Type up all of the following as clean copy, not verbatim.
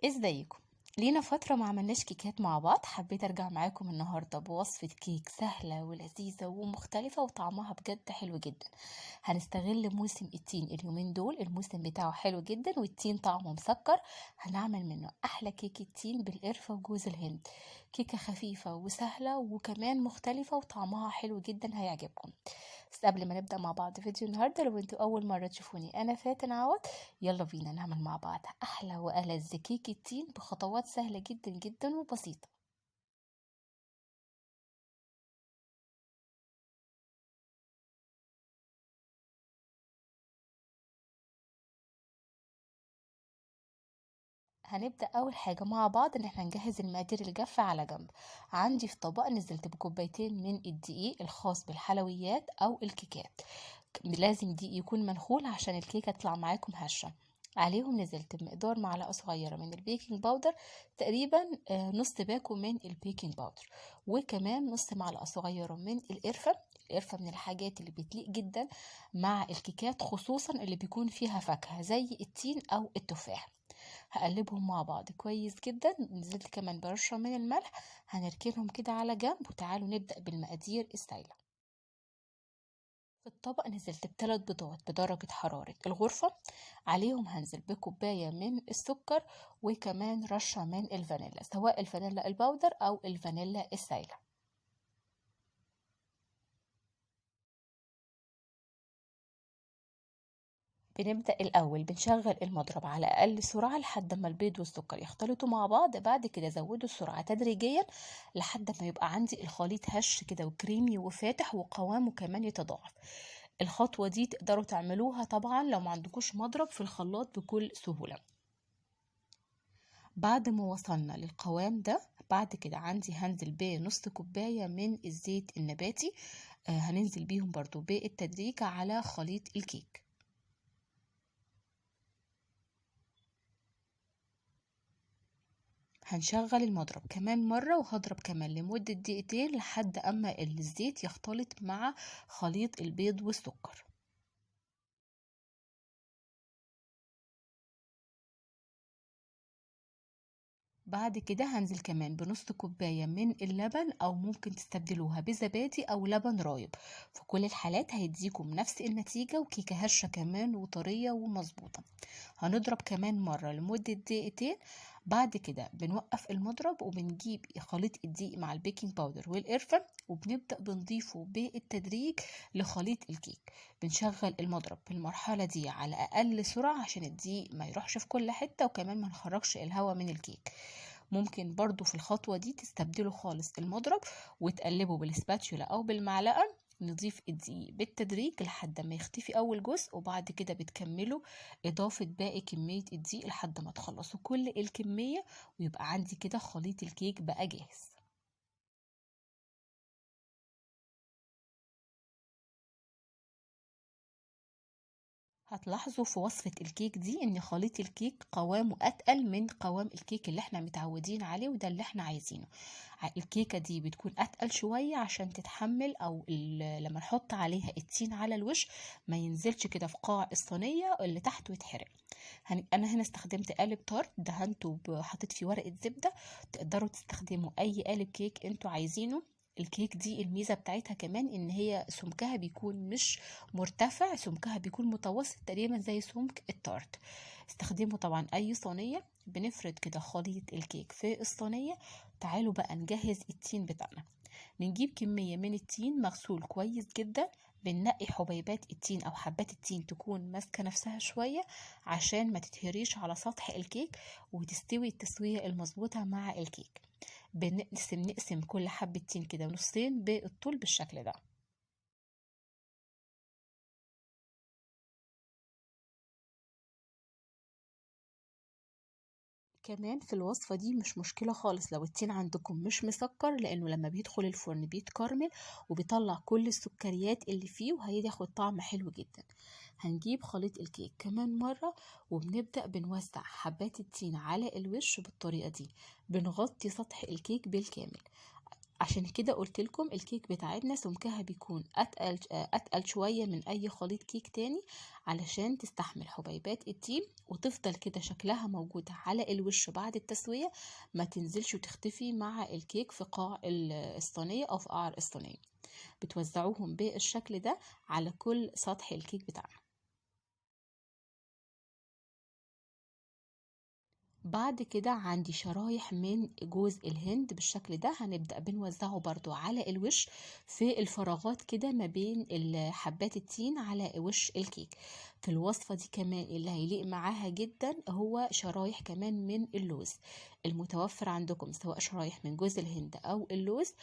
ازيكم؟ لينا فترة ما عملناش كيكات مع بعض. حبيت ارجع معاكم النهاردة بوصفة كيك سهلة ولذيذة ومختلفة وطعمها بجد حلو جدا. هنستغل موسم التين اليومين دول، الموسم بتاعه حلو جدا والتين طعمه مسكر. هنعمل منه احلى كيكة تين بالقرفة وجوز الهند، كيكة خفيفة وسهلة وكمان مختلفة وطعمها حلو جدا، هيعجبكم. بس قبل ما نبدأ مع بعض فيديو النهاردة، لو انتوا اول مرة تشوفوني انا فاتن عوض، يلا بينا نعمل مع بعض احلى وألذ كيكة تين بخطوات سهلة جدا جدا وبسيطة. هنبدأ أول حاجة مع بعض إن احنا نجهز المقادير الجافة على جنب. عندي في طبق نزلت بكوبايتين من الدقيق الخاص بالحلويات أو الكيكات، لازم دقيق يكون منخول عشان الكيكة تطلع معاكم هشة. عليهم نزلت بمقدار معلقة صغيرة من ال baking powder، تقريبا نص باكو من ال baking powder، وكمان نص معلقة صغيرة من القرفة. القرفة من الحاجات اللي بتليق جدا مع الكيكات، خصوصا اللي بيكون فيها فاكهة زي التين أو التفاح. هقلبهم مع بعض كويس جدا. نزلت كمان برشة من الملح، هنركنهم كده على جنب. وتعالوا نبدأ بالمقادير السايلة. في الطبق نزلت بثلاث بيضات بدرجة حرارة الغرفة، عليهم هنزل بكوباية من السكر وكمان رشة من الفانيلا، سواء الفانيلا ال powder أو الفانيلا السايلة. بنبدأ الأول بنشغل المضرب على أقل سرعة لحد ما البيض والسكر يختلطوا مع بعض. بعد كده زودوا السرعة تدريجيا لحد ما يبقى عندي الخليط هش كده وكريمي وفاتح وقوامه كمان يتضاعف. الخطوة دي تقدروا تعملوها طبعا لو ما عندكوش مضرب في الخلاط بكل سهولة. بعد ما وصلنا للقوام ده، بعد كده عندي هنزل بنص كوباية من الزيت النباتي، هننزل بيهم برضو بالتدريج على خليط الكيك. هنشغل المضرب كمان مرة وهضرب كمان لمدة دقيقتين لحد اما الزيت يختلط مع خليط البيض والسكر. بعد كده هنزل كمان بنص كوباية من اللبن، او ممكن تستبدلوها بزبادي او لبن رايب. في كل الحالات هيديكم نفس النتيجة وكيكة هشة كمان وطرية ومظبوطة. هنضرب كمان مرة لمدة دقيقتين. بعد كده بنوقف المضرب وبنجيب خليط الدقيق مع ال baking powder والقرفة وبنبدأ بنضيفه بالتدريج لخليط الكيك. بنشغل المضرب في المرحلة دي على أقل سرعة عشان الدقيق ما يروحش في كل حتة وكمان ما نخرجش الهواء من الكيك. ممكن برضو في الخطوة دي تستبدلوا خالص المضرب وتقلبه بال spatula أو بالمعلقة. نضيف الدقيق بالتدريج لحد ما يختفي أول جزء، وبعد كده بتكملوا إضافة باقي كمية الدقيق لحد ما تخلصوا كل الكمية ويبقى عندي كده خليط الكيك بقى جاهز. هتلاحظوا في وصفة الكيك دي ان خليط الكيك قوامه اتقل من قوام الكيك اللي احنا متعودين عليه، وده اللي احنا عايزينه. الكيكة دي بتكون اتقل شوية عشان تتحمل، او لما نحط عليها التين على الوش ما ينزلش كده في قاع الصينية اللي تحت ويتحرق. انا هنا استخدمت قالب تارت دهنته وحطيت فيه ورقة زبدة، تقدروا تستخدموا اي قالب كيك انتوا عايزينه. الكيك دي الميزة بتاعتها كمان ان هي سمكها بيكون مش مرتفع، سمكها بيكون متوسط تقريبا زي سمك التارت. استخدموا طبعا اي صينية. بنفرد كده خليط الكيك في الصينية. تعالوا بقى نجهز التين بتاعنا. بنجيب كمية من التين مغسول كويس جدا، بننقي حبيبات التين او حبات التين تكون ماسكة نفسها شوية عشان ما تتهريش على سطح الكيك وتستوي التسوية المظبوطة مع الكيك. بنقسم كل حبة تين كده نصين بالطول بالشكل ده. كمان في الوصفة دي مش مشكلة خالص لو التين عندكم مش مسكر، لأنه لما بيدخل الفرن بيتكرمل وبيطلع كل السكريات اللي فيه وهياخد طعم حلو جدا. هنجيب خليط الكيك كمان مرة وبنبدأ بنوزع حبات التين على الوش بالطريقة دي، بنغطي سطح الكيك بالكامل. عشان كده قلت لكم الكيك بتاعتنا سمكها بيكون اتقل شوية من اي خليط كيك تاني، علشان تستحمل حبيبات التين وتفضل كده شكلها موجود على الوش بعد التسوية، ما تنزلش وتختفي مع الكيك في قاع الصينية او في قعر الصينية. بتوزعوهم بالشكل ده على كل سطح الكيك بتاعنا. بعد كده عندي شرايح من جوز الهند بالشكل ده، هنبدأ بنوزعه برضو على الوش في الفراغات كده ما بين حبات التين على وش الكيك. في الوصفة دي كمان اللي هيليق معاها جدا هو شرايح كمان من اللوز المتوفر عندكم، سواء شرايح من جوز الهند او اللوز،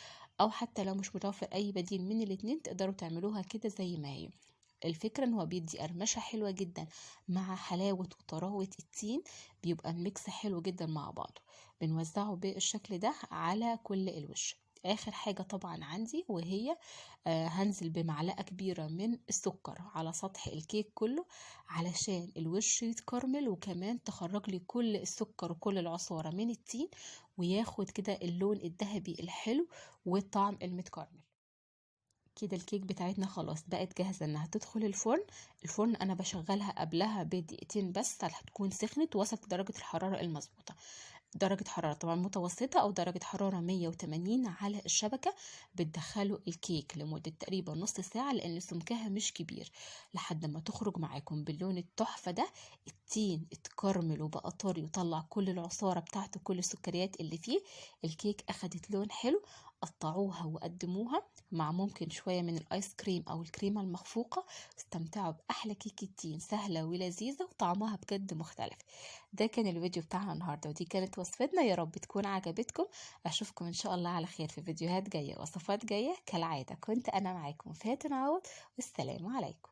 او حتى لو مش متوفر اي بديل من الاتنين تقدروا تعملوها كده زي ما هي. الفكرة ان هو بيدي قرمشة حلوة جدا مع حلاوة وطراوة التين، بيبقى ال mix حلو جدا مع بعضه. بنوزعه بالشكل ده على كل الوش. اخر حاجة طبعا عندي وهي هنزل بمعلقة كبيرة من السكر على سطح الكيك كله علشان الوش يتكرمل، وكمان تخرج لي كل السكر وكل العصارة من التين وياخد كده اللون الذهبي الحلو والطعم المتكرمل. كده الكيك بتاعتنا خلاص بقت جاهزة انها تدخل الفرن. الفرن انا بشغلها قبلها بدقيقتين بس، هتكون سخنت وصلت درجة الحرارة المظبوطة، درجة حرارة طبعا متوسطة او درجة حرارة 180 على الشبكة. بتدخلوا الكيك لمدة تقريبا نص ساعة لان سمكها مش كبير، لحد ما تخرج معاكم باللون التحفة ده. التين اتكرمل وبقى طري وطلع كل العصارة بتاعته، كل السكريات اللي فيه. الكيك اخدت لون حلو، قطعوها وقدموها مع ممكن شوية من الايس كريم او الكريمة المخفوقة. استمتعوا باحلى كيكة تين، سهلة ولذيذة وطعمها بجد مختلف. ده كان الفيديو بتاعنا النهاردة، ودي كانت وصفتنا. يا رب تكون عجبتكم. اشوفكم ان شاء الله على خير في فيديوهات جاية وصفات جاية. كالعادة كنت انا معاكم فاتن عوض، والسلام عليكم.